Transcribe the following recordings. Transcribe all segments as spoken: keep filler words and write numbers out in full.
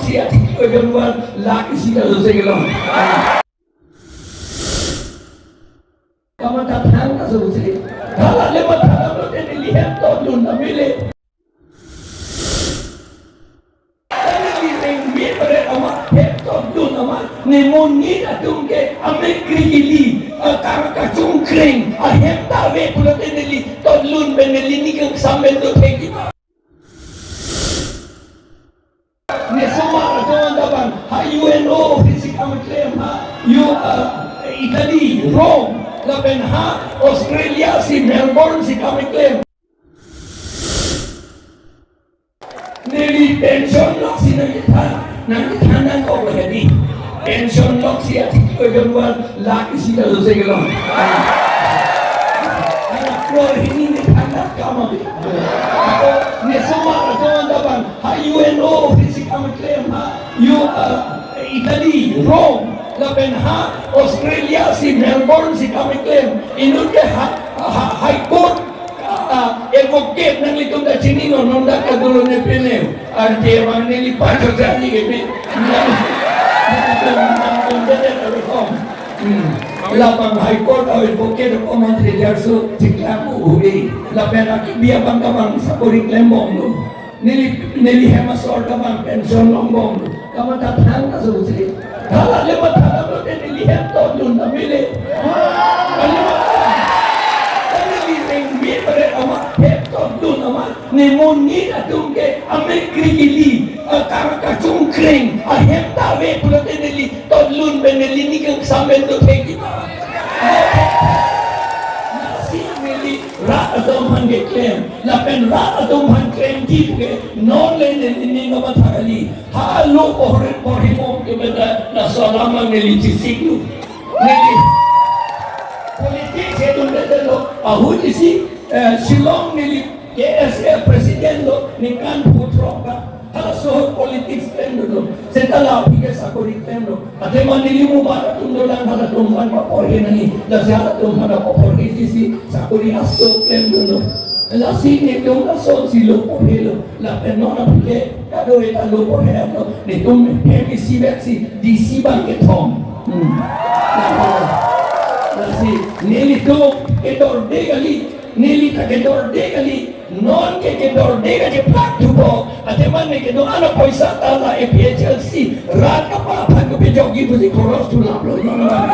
Siya thik lo jongwan lak isi ta sose kelong. Kamatha thang ta sose. Hala le matha damlote neli hem totlun ta mele. Neli rengme pare amat hem totlun amat. Ne monit atum ke amekri kili, akang kachongkreng ahem ta ave pulote neli totlun pen neli ning kangsam pen dothek kita. Ne osomar atum anta bang ha U N O office si kam keklem, ha U, uh, Italy, Rome, lapen ha Australia si Melbourne si kam keklem. Neli pension lok si nangkethan, nangkethan nangkok lo hedi. Pension lok si athik lo jongwan lak isi ta sose kelong. Anak keluar hini ne than ta kam abi. Ako ne osomar atum anta bang ha U N O office si kam keklem, ha U, uh, Italy, Rome, lapen ha Australia si Melbourne si kam keklem. Inut ke ha, ha, High Court, ah, advocate nanglitum ta chininon, non dak ta dolo ne pene. Ante bang neli pacho jani ke pi. Nang, nang, nang, nang, nang, nang, nang, nang, Hmm. Labang High Court a-advocate ko mantri jarso chiklang u-uri. Lapen akibi abang ta bang sakori klembomlo. Neli, neli hem asor ta bang pension longbomlo. Kamatha thang ta sose. Hala le matha damlote neli hem totlun ta mele. Kali matha. Neli rengme pare amat hem totlun amat. Ne monit atum ke amekri kili, akang kachongkreng ahem ta ave pulote neli totlun pen neli ning kangsam pen dothek kita. Lasi neli rat atum aphan keklem, lapen rat atum aphan klemji puke non le neli ning kamatha kali. Ha lo porhe porhebom ke beda laso alam neli chesik lo. Neli politics atum beda lo, ahut isi, eh, Shillong neli K S A president lo, ningkan phutrok ba. Halaso politics klemdunlo. Seta la aphi ke sakori klemlo. Athema neli mubar atum dolang halatum aphan paporhe nangji. Lasi halatum aphan paporheji si sakori aso klemdunlo. Lasi netum lason si lo porhelo. Lapen non aphi ke kado-eta lo porhelo. Netum hem isi bek si D C bang kethom. Hmm. Lasi nelitum kedorde kali. Neli ta kedorde kali. Non ke kedorde kacheplak thupo. Athema ne kedo-an apoisa ta la A P H L C rat kapaphan kepejokji pusi khoros thu laplo. Non non.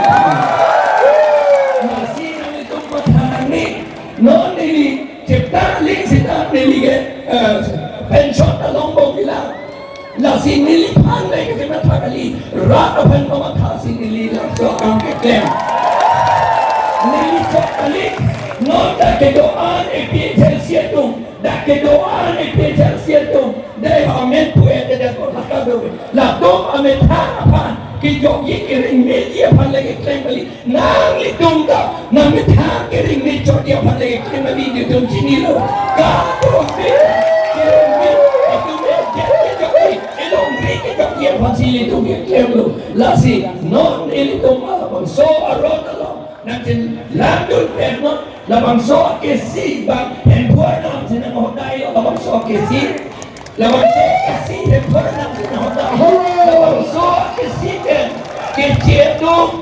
Lasi nanglitum matha nangne. Non neli chepta ling sita neli ke, eh, pension ta longbom bilang. Lasi neliphan le kachematha kali, rat aphan kamatha si neli laso akam keklem. Neli chok kali, non dak kedo-an A P H L C atum, dak kedo-an A P H L C atum, dei ha amen pu-et de ko laka do. Latum amethang aphan, kejokji kerengmeji aphan le keklem kali. Nanglitum ta, nangmethang kerengme chotji aphan le keklem kali, netum chinilo. Kado ave, kerengme, atum e, jet kejokji, elongri kejokji aphan si ilitum keklemlo. Lasi, non ilitum labangso aron along nangchelangdun pen non, labangso akesi bang Hemphu arnam si nanghodailo, labangso akesi. Labangso akesi Hemphu arnam si nanghodailo. Labangso akesi pen keche atum,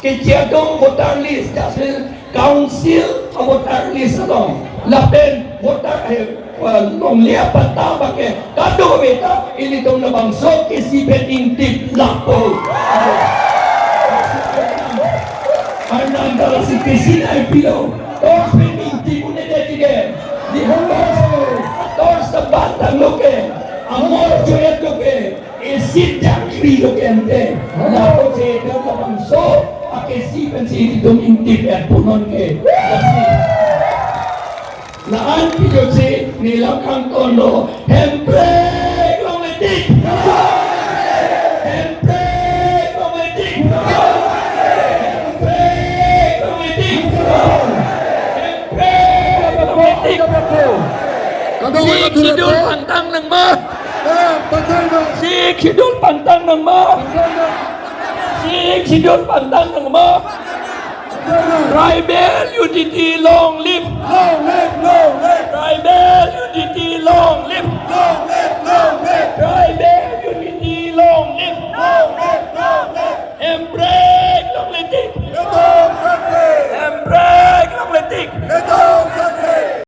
keche atum voter list, jasemet council a-voter list along, lapen voter, eh, eh, longle apatta abang ke kadokave ta ilitum labangso akesi pen ingtip lapo. Arnam ta lasi akesi nangpilo. Torch pen ingtip un-edet ke. Di torch, torch ta bantanglo ke. Amor cho-etlo ke. Isit jangkrilo ke ante. Lapu si ilitum labangso akesi pensi ilitum ingtip-et punon ke. Lasi. La-an pijotsi neli lam kangtonlo, Hemprek longletik. Hemprek longletik. Hemprek longletik. Hemprek longletik. Kadokave ta thurap. Sixth Schedule pangtang nang ma? Eh, pangtang nang. Sixth Schedule pangtang nang ma? Pangtang nang. Sixth Schedule pangtang nang ma? Pangtang nang. Tribal unity long live. Long live, long live. Tribal unity long live. Long live, long live. Tribal